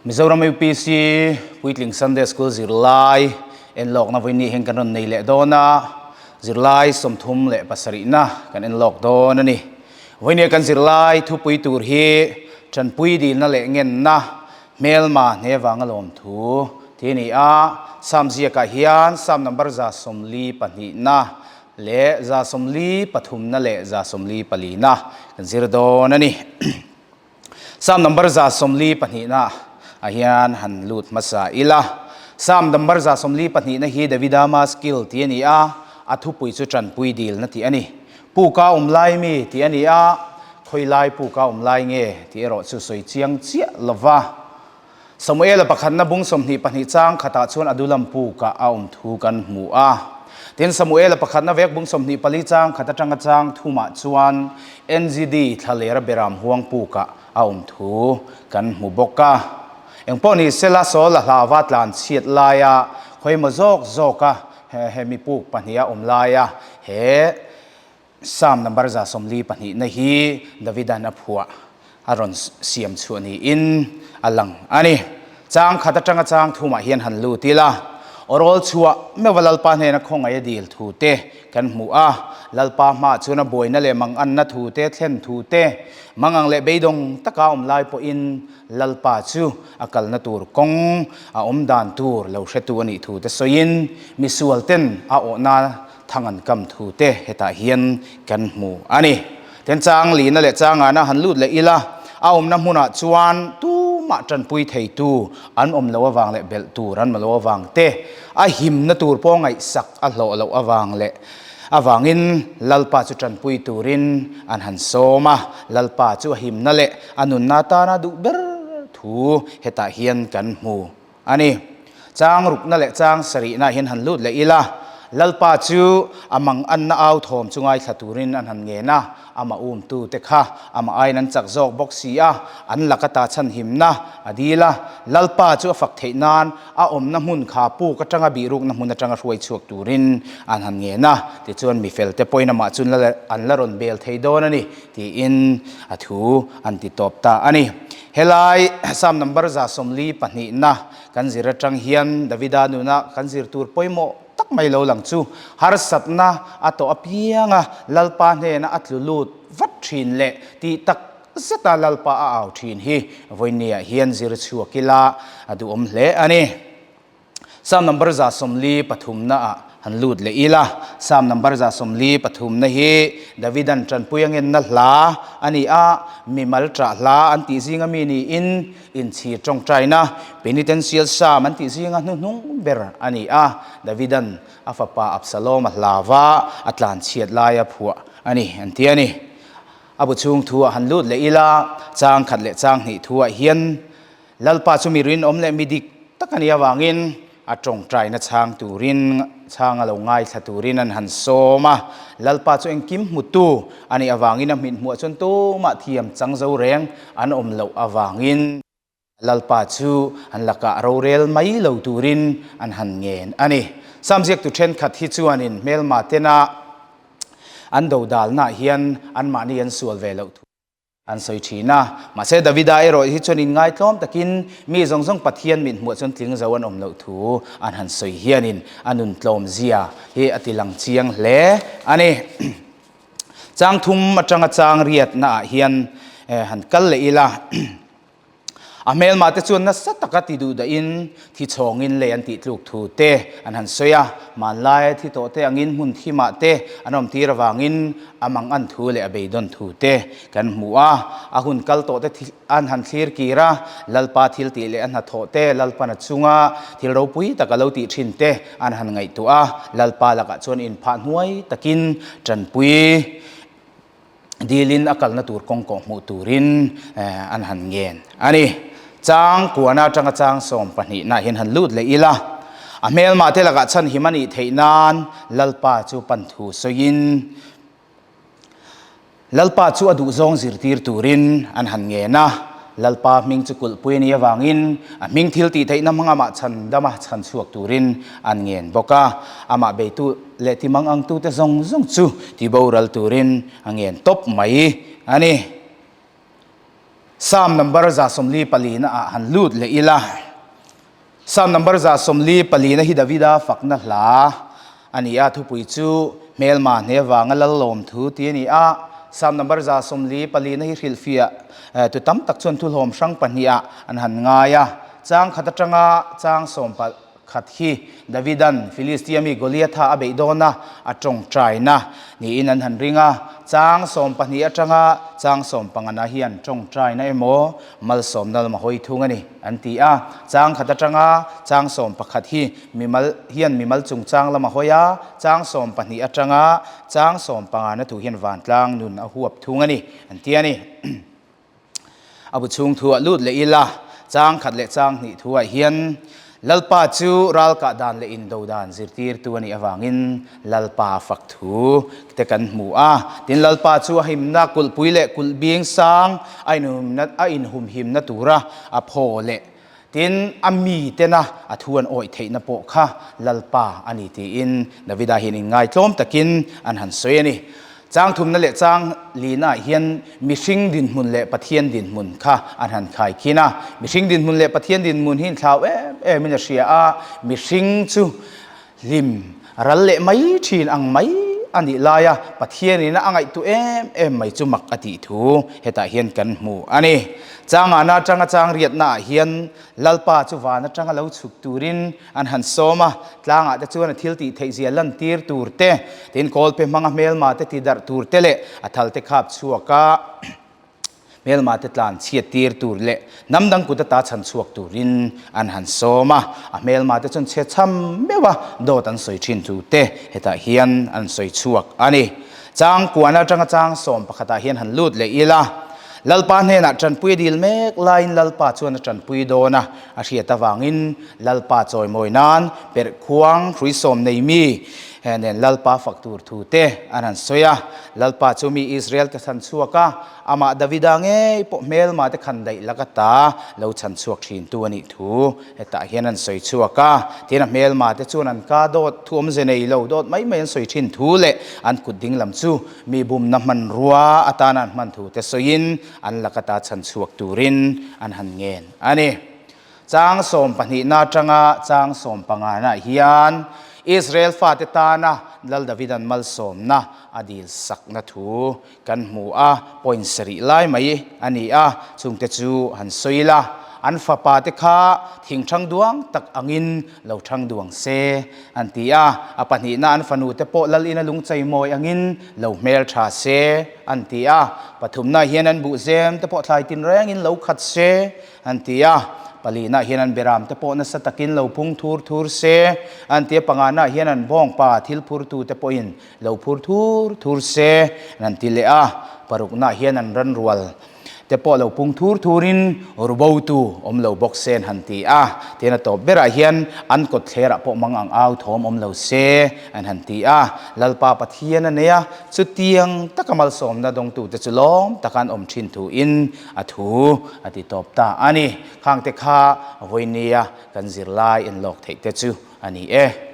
Mizoram UPC Puitling Sunday School zirlai enlawkna vawiin hian kan rawn nei leh dawn a, zirlai 37na kan enlawk dawn a ni. Vawiin kan zirlai thupui tur hi Tanpui dilna leh ngenna hmelma hne vanga lawmthu tih a ni a, Psalm ziakah hian Psalm number 142na leh 143na leh 144na kan zir dawn a ni. Psalm number 142na ah hian han lut hmasa ila. Psalm number 142na hi Davida Maskil tih a ni a, a thupui chu Tanpui dilna tih a ni. Puka awm lai mi tih a ni a, khawi lai puka awm lai nge tih erawh chu sawi chiang chiah lova. Samuela pakhatna bung 22 chang khatah chuan Adulam pukah a awm thu kan hmu a. Tin, Samuela pakhatna vek bung 24 chang khat atanga chang thumah chuan NGD thlalera beram huang pukah a awm thu kan hmu bawk a. Engpawh ni sela Saul a hlava tlan chhiat laia khawimaw zawk zawka hemi puk pahniha awm laia he Psalm number 142na hi Davidan a phuah a rawn siam chhuah niin a lang a ni. Chang khat atanga chang thumah hian han lut ila, awrawl chhuah meuha Lalpa hnena khawngaih a dil thu te kan hmu a. Lalpa hmaah chuan a buaina leh manganna thu te, thlen thu te, mangang leh beidawng taka awm lai pawhin Lalpa chu a kalna tur kawng a awm dan tur lo hretu a nih thu te sawiin misualten a awhna Thang an kam thu te hetah hian kan hmu a ni. Tin chang lina leh changana han lut leh ila, a awmna hmunah chuan tumah tanpui theitu an awm loh avang leh belh tur an ma loh avang te, a himna tur pawh ngaihsak a hlawh loh avang leh avangin Lalpa chu tanpui turin an han sawm a, Lalpa chu a himna leh a nunna atana duh ber thu hetah hian kan hmu A ni. Chang rukna leh chang sarihna hian han lut leh ila, Lalpa chu a mang anna au thawm chu ngaithla turin an han ngen a, amah umtute kha amah aiin an chak zawk bawk si a, an laka ta chhanhimna a dil a, Lalpa chu a fak theih nan a awmna hmun kha puk atanga bihrukna hmun atanga hruai chhuak turin an han ngen a, tichuan mifelte pawhin amah chu an la rawn bel thei dawn a ni tiin a thu an ti tawp ta a ni. Helai Psalm number 142na kan zir atang hian Davida nuna kan zir tur pawimawh tak mai lo lang chu harsatna a tawh apianga Lalpa hnena a tlu lut vat thin leh tih tak zeta Lalpa a au thin hi vawinia hian zir chhuak ila a duhawm hle a ni. Psalm number 143na ah han lut leh ila, Psalm number 143na hi Davidan tanpui a ngenna hla a ni a, mimal ṭah hla an tih zinga mi niin inchhir ṭawngṭaina, penitential psalm an tih zinga hnuhnung ber a ni a, Davidan a fapa Absalom a hlava a tlanchhiat laia phuah a ni an ti a ni. A bu chhung thu ah han lut leh ila, chang khat leh chang hnih thu ah hian Lalpa chu mi rinawm leh mi dik tak a nih avangin a tawngtaina chhang turin chhang a lo ngaithla turin an han sawm a. Lalpa chu engkim hmutu a nih avangin a hmithmuah chuan tumah thiam chang zo reng an awm loh avangin Lalpa chu an lakah rorel mai lo turin an han ngen a ni. Psalm ziaktu thenkhat hi chuanin hmelma tena an dodalnaah hian anmahni an sual ve loh thu An sawi thin a. Mahse Davida erawh hi chuan inngaitlawm takin mi zawng zawng Pathian mit hmuah chuan tling zo an awm loh thu an han sawi hianin a nun tlawm zia hi a ti lang chiang hle a ni. Chang thum atanga chang riatna ah hian han kal leh ila. A hmelmah te chuan nasa taka ti duh dahin thi chhawngin lei an tih tluk thu te an han sawi a, hmanlaia thi tawh te angin hmun thimah te an awm tir avangin a mang an thu leh a beidawn thu te kan hmu a, a hun kal tawh te an han thlir kir a, Lalpa thil tih leh a hnathawh te, Lalpan a chunga thil ropui taka lo tih thin te an han ngaihtuah a, Lalpa lakah chuan inphah hnuai takin tanpui. Dilin a kalna tur kawng kawh hmuh turin an han ngen a ni. Chang kuana atanga chang 12 na hian han lut leh ila, a hmelmah te lakah chhan him a nih theih nan Lalpa chu pan thu sawiin Lalpa chu a duhzawng zirtir turin an han ngen a. Lalpa hming chu kulhpui a nih avangin a hming thil tih theihna hmang amah chhan dama chhan chhuak turin an ngen bawk a. Amah beitu leh ti mang angtute zawng zawng chu ti boral turin a ngen tawp mai a ni. Psalm number 144 ah han lut leh ila. Psalm number 144 hi Davida fakna hla a ni a, thupui chu Hmelma hne vanga lal lawm thu tih a ni a. Psalm number 144 hi hrilhfiah tu tam tak chuan thuhlawm hrang pahnihah an han ngai a. Chang khat atanga chang sawm khat hi Davidan Filistia mi Goliatha a beih dawn a, a tawngtaina niin an han ring a. Chang 12 atanga chang sawmpangana hian tawngtaina emaw malsawmna lam a hawi thung a ni, an ti a. Chang khat atanga chang 11 hi mimal hian mimal chungchang lam a hawi a, chang 12 atanga chang sawmpangana thu hian vantlang nun a huap thung a ni, an ti a ni. A bu chhung thuah lut leh ila, chang khat leh chang hnih thuah hian Lalpa chu ral kah dan leh indo dan zirtirtu a nih avangin Lalpa fak thu te kan hmu a. Tin, Lalpa chu a himna kulhpui leh kulh bing sang a inhumhimna tura a phaw leh tin a mi tena a thu an awih theihna pawh kha Lalpa a ni tiin Davida hian inngaitlawm takin an han sawi a ni. Chang thumna leh chang lina hian mihring dinhmun leh Pathian dinhmun kha an han khai khin a. Mihring dinhmun leh Pathian dinhmun hi inthlau em em in a hria a, mihring chu hlim ral leh mai thin ang mai a nih laia Pathianin a ngaihtuah em em mai chu mak a tih thu hetah hian kan hmu a ni. Chang ahna atanga chang riatna ah hian Lalpa chu van atanga lo chhuk turin an han sawm a, tlangah te chuan a thil tih theih zia lantir tur te, tin kawlpe hmanga hmelma te ti darh tur te leh a thal te khap chhuak a, hmelma te tlan chhiat tir tur leh hnam dang kut ata chhan chhuak turin an han sawm a, a hmelma te chuan chhe chham meuh a dawt an sawi thin thu te hetah hian an sawi chhuak a ni. Chang kuan atanga chang sawm pakhatah hian han lut leh ila, Lalpa hnenah tanpui a dil mek laiin Lalpa chuan a tanpui dawn a, a hriat avangin Lalpa chawimawi nan perh khuang hrui sawm nei mi nen Lalpa fak tur thu te an han sawi a. Lalpa chu mi Israel te chhan chhuak a, amah Davida ngei pawh hmelma te khan daih lak ata lo chhan chhuak thin tu a nih thu hetah hian an sawi chhuak a. Tin a hmelma te chuan an ka dawt thu awmze nei lo dawt mai mai an sawi thin thu leh an kut ding lam chu mi bumna hmanrua atana an hman thu te sawiin an lak ata chhan chhuak turin an han ngen a ni. Chang sawmpahnihna atanga chang sawmpangana hian Israel fate tana Lal Davidan malsawmna a dil sakna thu kan hmu a, point sarih lai mai a ni a, chungte chu han sawi ila, an fapa te kha thing thang duang tak angin lo thang duang se an ti a, a pahnihna an fanu te pawh Lal ina lungchei mawi angin lo hmel tha se an ti a, pathumna hian an buhzem te pawh thlai tinrengin lo khat se An ti a, palinah hian an beram te pawh nasa takin lo phung thur thur se, an ti a, panganah hian an bawngpa thil phurtute pawhin lo phur thur thur se, an ti leh a, paruknah hian an ranrual te pawh lo pung thur thurin rubotu awm lo bawk se an han ti a, tin a tawp berah hian an kawtthlerah pawh mang ang au thawm awm lo se an han ti a, Lalpa Pathian a nei a, chutiang taka malsawmna dawngtute chu lawm taka an awm thin thuin A thu a ti tawp ta a ni. Khangte kha vawinia kan zirlai en lawk theih te chu a ni e.